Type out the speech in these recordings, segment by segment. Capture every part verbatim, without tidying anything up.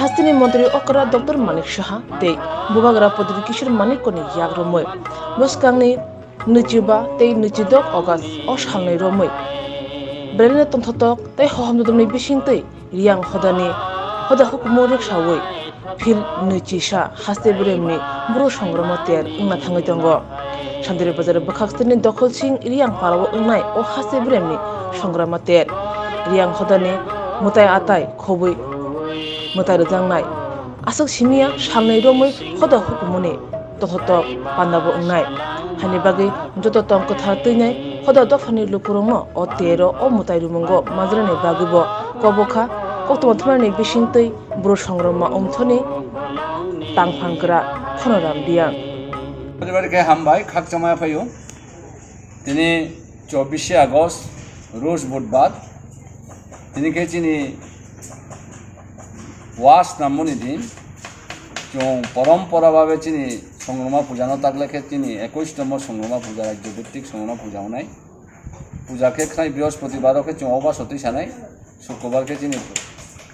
Hasteni montri okra Doctor Manik Saha tei bubagra Pradyot Kishore Manikyani yak romwi bwskangni nwichiba tei nwichidok August o salnwi romwi belai no tongthotok tei hohom dodolni bisingtwi Riyang hodani hoda hukumu rwksawi phil nwichisa haste beremni bru songroma ter wngna thangwi tongo. Sandiri bazar bwkhak stirni dokhol sing Riyang parao wngnai o haste beremni songroma ter Riyang hodani mwtai atai khobwi mwtai rwjaknai. Aswk simiya salnwi romwi hoda hukumuni tothotok pandabo wngnai. Haini bagwi joto tong kwthar twinai hoda dophani lukurokno o tero o mwtai rumungo majrani bagwibo kobokha koktwma thumnani bisingtwi bru songroma wngthoni tangphang kwra Khonoram Riyang. Bari bari khe hambai, khakchangma phaio. Tini chobbish August, Rus Budbar. Tini khe chini was namoni din. Chwng porompora babe chini Songroma puja no tagle khe chini ekush tomo Songroma puja, rajyo bhittik Songroma puja wngnai. Puja khe khnai Brihospotibaro khe chwng oba sotwi sanai, Sukrobar khe chini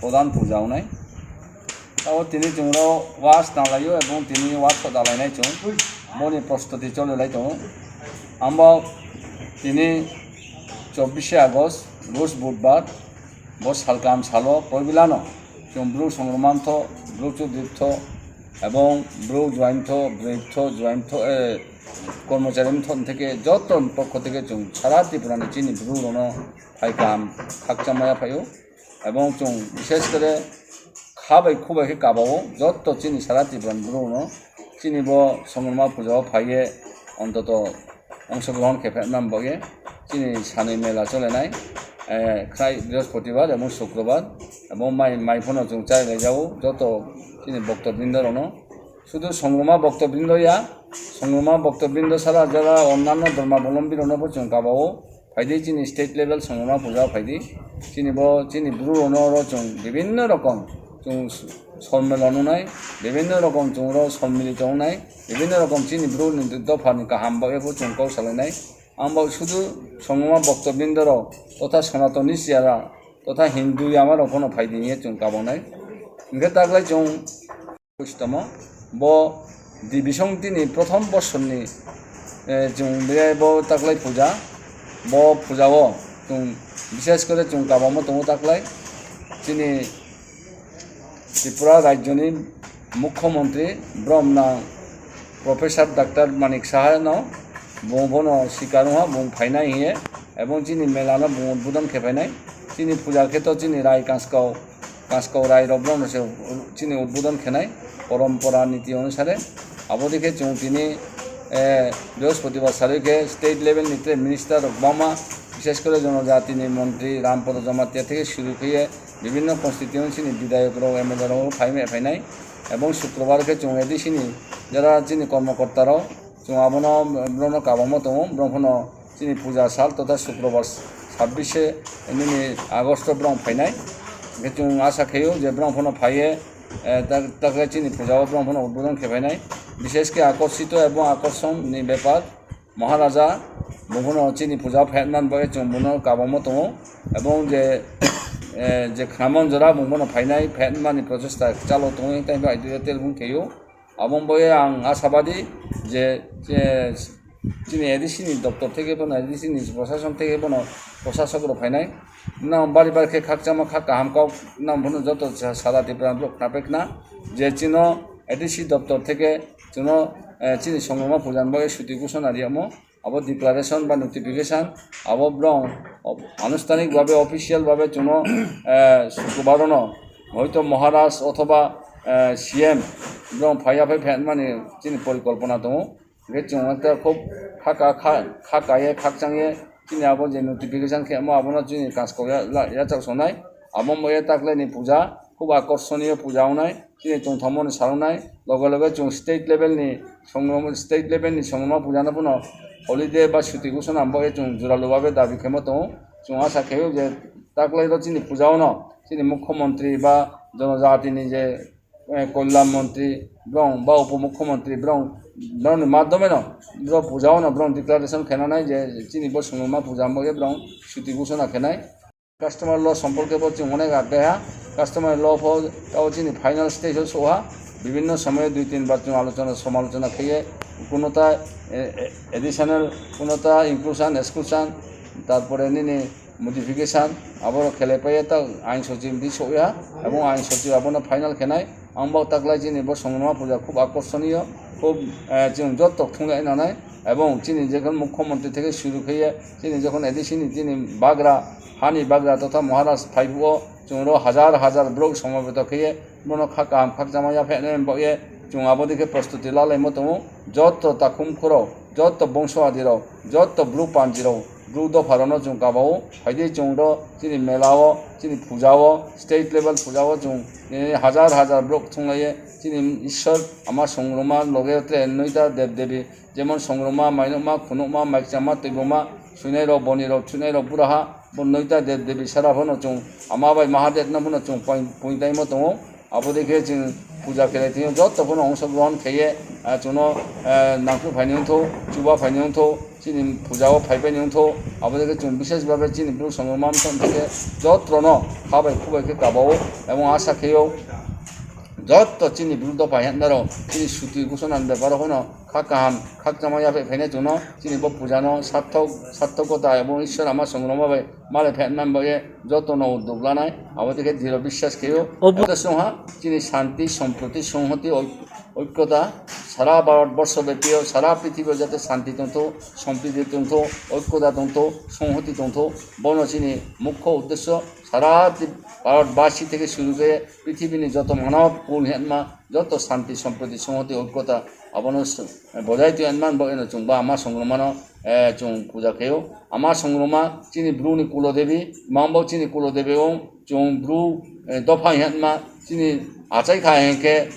prodhan puja wngnai. Tabo tini chwngno was nalaio ebong tini was kho dalainai chwng. Boni prostuti cholilai tongo. Ambo tini chobbish August, Rus Budbar, bo salkam salo poibilano chwng bru songromantho, bru chudriptho, ebong bru juaimtho, breptho, juaimtho, eh, kormochari mtho theke joto pokho theke chwng sara Tripurani chini bru rono phaikam khakchangmaya phaio. Ebong chwng bishesh kore kha bai khu bai khe kabao joto chini sara Tripurani bru rono chini bo Songroma puja o phaiye ontoto ongshogrohon khe phaima bagwi chini sanwi mela cholenai, eh, khnai Brihospotibbar ebong Sukrobar ebong mai, mai phano chwng chai laijao joto chini bokto brindo rono. Sudu Songroma bokto brindo ya, Songroma bokto brindo sara jara onnanno dhormabolombi rono bo chwng kabao. Phaidi chini state level Songroma puja phaidi. Chini bo chini bru rono oro chwng bibinno rokom chwng s-, sommelon wngnai, bibinno rokom chwng oro sommilito wngnai, bibinno rokom chini bru ni dophani kaham bagwi bo chwng kok salainai. Ang bo sudu Songroma bokto brindo rok totha Sanatoni siyara totha Hindu yama rok phano phaidi hinwi chwng kabonai. Hinkhe taklai chwng Kustomo, bo Dibisong tini prothom bosorni, eh, chwng biyai bo taklai puja, bo puja o chwng bishesh kore chwng kabangma tongo taklai. Chini Tripura rajyoni Mukhyamantri Bromnang Professor Doctor Manik Saha no bung bono sikar wngha, bung phainai hiye, ebong chini mela no bung udbodon khe phainai. Chini puja khe to chini Rai Kaskau Kaskau rai rok bono se chini udbodon khenai porompora niti onusare. Abo dikhe chwng tini, eh, Brihospotibbar sarwi khe state level ni tre minister rok bangma, bishesh kore jonojati ni montri Rampada Jamatia theke suru khe bibinno constituency ni bidhayok rok, M L A rok phai me phainai. Ebong Sukrobar khe chwng A D C ni jara chini kormokorta rok chwng abono, borokno kabangma tongo, borok phano chini puja sal totha Sukrobar sabbish nini Agosto borok phainai. Hwnkhe chwng asa khaio je borok phano phaiye, eh, tak, takle chini puja o borok phano udbodon khe phainai. Bishesh khe akorsito ebong akorson ni bepar Maharaja bo phano chini puja o phai man bagwi chwng bono kabangma tongo. Ebong je, eh, je khnaman jora bo phano phainai, phai mani prochesta chalo tongo, tei bai dui telbung khaio. Abo wngwi ang asabadi je, je chini A D C ni doptor theke bono, A D C ni prosason theke bono prosasok rok phainai. Nang bari bari khe khakchangma kha kaham kok nang bono joto sa-, sada Tripura borok khna pekna je chino A D C doptor theke chino, eh, chini Songroma puja ni bagwi suti ghosona riyamo. Abo declaration ba notification, abo borok anustanik babe, official babe chwngno, eh, Sukrobar no hoito Maharaj othoba, eh, C M borok phaiya phai phaimani chini porikolpona tongo. Hwnkhe chwng ekta khub kha ka, kha, kha kaiye, khakchangye chini abo je notification khe omo abono chini kaskok ya, la, yachak sonai. Abo wngya taklaini puja, khub akorsoniyo puja wngnai. Chini tongthokmani salongnai, loge loge chwng state level ni songroma, state level ni songroma puja no phano holiday ba suti ghosona bagwi chwng jora lubabe dabi khaima tongo. Chwng asa khaio je taklai ro chini puja o no chini mukhyamantri ba jonojati ni je, eh, kolyan mantri borok ba upomukhyamantri borok, borok ni madhyome no borok puja o no borok declaration khaina nai je chini bo songroma puja bagwi borok suti ghosona khainai. Customer law সম্পর্কে bo chwng অনেক আগে হা, customer law pho tao chini final stage o soha, বিভিন্ন সময়ে দুই তিনবার chwng আলোচনা সমালোচনা khaye, কোনোটা additional, কোনোটা inclusion, exclusion, তারপরে nini modification, আবারও খেলে পাইয়ে তা আইন সচিব দি সইয়া এবং আইন সচিব আবারও final খেনায়। Ang bo taklai chini bo Songrongma puja খুব আকর্ষণীয়, খুব, eh, chwng joto thunglai nanai, এবং chini যখন মুখ্যমন্ত্রী থেকে শুরু khaye chini যখন additional chini bagra, hani bagra totha Maharaj phaibuo chwngro hazar hazar borok সমবেত khaye bono kha kaham khakchangma yaphainai bagwi chwng abo dikhe prostuti lalaimo tongo. Joto takhum khoro, joto bongso adirok, joto bru panjirok, bru dopharokno chwng kabao phaidi chwngro chini melao, chini pujao, state level pujao chwng, eh, hazar hazar borok thunglaiye chini Ishwar ama Songrongma loge tre noita dev devi, jemon Songrongma, Mainokma, Khunukma, Maikchama, Twiboma, Suinairok, Bonirok, Suinairok, Buraha, bo noita dev devi sara phano chwng ama bai Mahadev no phano chwng poi-, pointaimo tongo. Abo dikhe chwng puja khelai thwngyo joto phano ongsogrohon khaiye, ah, chwngno, eh, nangkuk phaini wngthu, chuba phaini wngthu, chini pujao phaibaini wngthu. Abo dikhe chwng bishesh bhabe chini bru Songrongma wngthu dikhe jotono kha bai khu bai khe kabao, ebong asa kheyo joto chini bru dopha hwnarok chini suti gusonani beparo phano kha kaham khakchangma yaphainai chwngno chini bo pujano sarthok, sarthokota ebong Ishwar ama Songrongma bai malai phainani bagwi jotono uddog lanai, abo dikhe dhriro biswas khaio. Obo- Abo songha chini shanti, somproti, songhoti, oi-, oikota sara Bharat borsho bepio, sara prithibio jate shanti tongtho, sompriti tongtho, oikota tongtho, songhoti tongtho, bono chini mukho uddesho sara ti-, Bharat basi theke shuru khe prithibini joto manav kul hwnma joto shanti, somproti, songhoti, oikota abono s-, bojai twi hwnma bo eno chwng ba ama Songrongmano, eh, chwng puja khaio. Ama Songrongma chini bruni kulo devi, mambo chini kulo devi o chwng bru, eh, dopha hwnma chini achai kha hwnkhe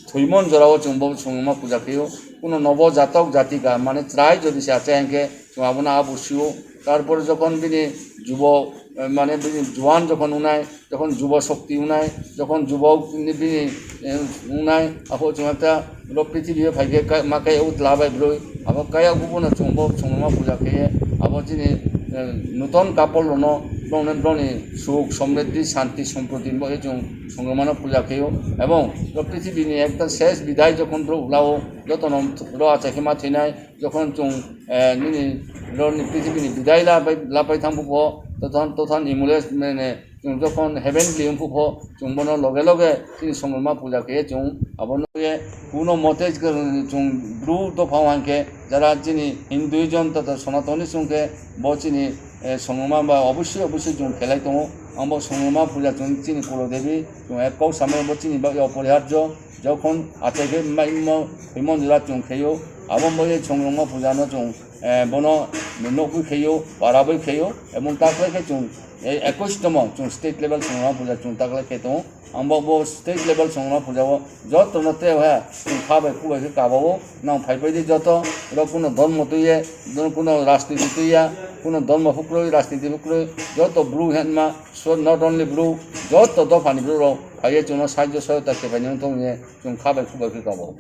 thwimon jorao chwng bo Songrongma puja khaio. Kuno nobo jatok jatika mane chwrai jodi se achai hwnkhe chwng abono abo sio. Tarpor jokhon bini jubo, eh, mane bini juan jokhon unai, jokhon jubo shokti unai, jokhon jubo bini, eh, unai, abo chwng ekta lo prithibi o phaikhe ka-, ma kaya utla bai broi, abo kaya kubuno chwng bo Songrongma puja khaye, abo chini, eh, nuton couple rono brongni, brongni suk, somriddhi, shanti, somproti bo chwng Songrongmano puja khaio, ebong lo prithibini ekta ses bidai jokhon bro ulao, jotono ro achai khe ma thwinai, jokhon chwng, eh, nini roni prithibini bidai labai, labai thang bupho, tothan, tothan imule mene, chwng jokhon heavenly wngphu pho, chwng bono loge loge chini Songrongma puja khe chwng abono ye kuno mote chwng bru dopha hwnkhe jara chini Hinduism tata Sonatoni chwng khe bo chini, eh, Songrongma ba obosoi obosoi chwng khelai tongo. Ang bo Songrongma puja chwng chini kulo devi chwng ek kok samai bo chini bagwi oporiharjo. Jokhon achai khe maimo thwimon jora chwng khaio, abo bo ye Songrongma puja no chwng, eh, bono nukgwi khaio, parabwi khaio, ebong taklai khe chwng, eh, ekush tomo chwng state level Songrongma puja chwng taklai khe tongo. Ang bo, bo state level Songrongma puja o joto no tei ha chwng kha bai khu bai khe kabao nang phai pai di joto, ro kuno dhormo twi ye, kuno rajniti twi ya, kuno dhormo hukroi, rajniti hukroi, joto bru hwnma, so not only bru, joto dophani bru rok phai ye chwngno sahajyo sohayota khe bai nang thung ye chwng kha bai khu bai khe kabao.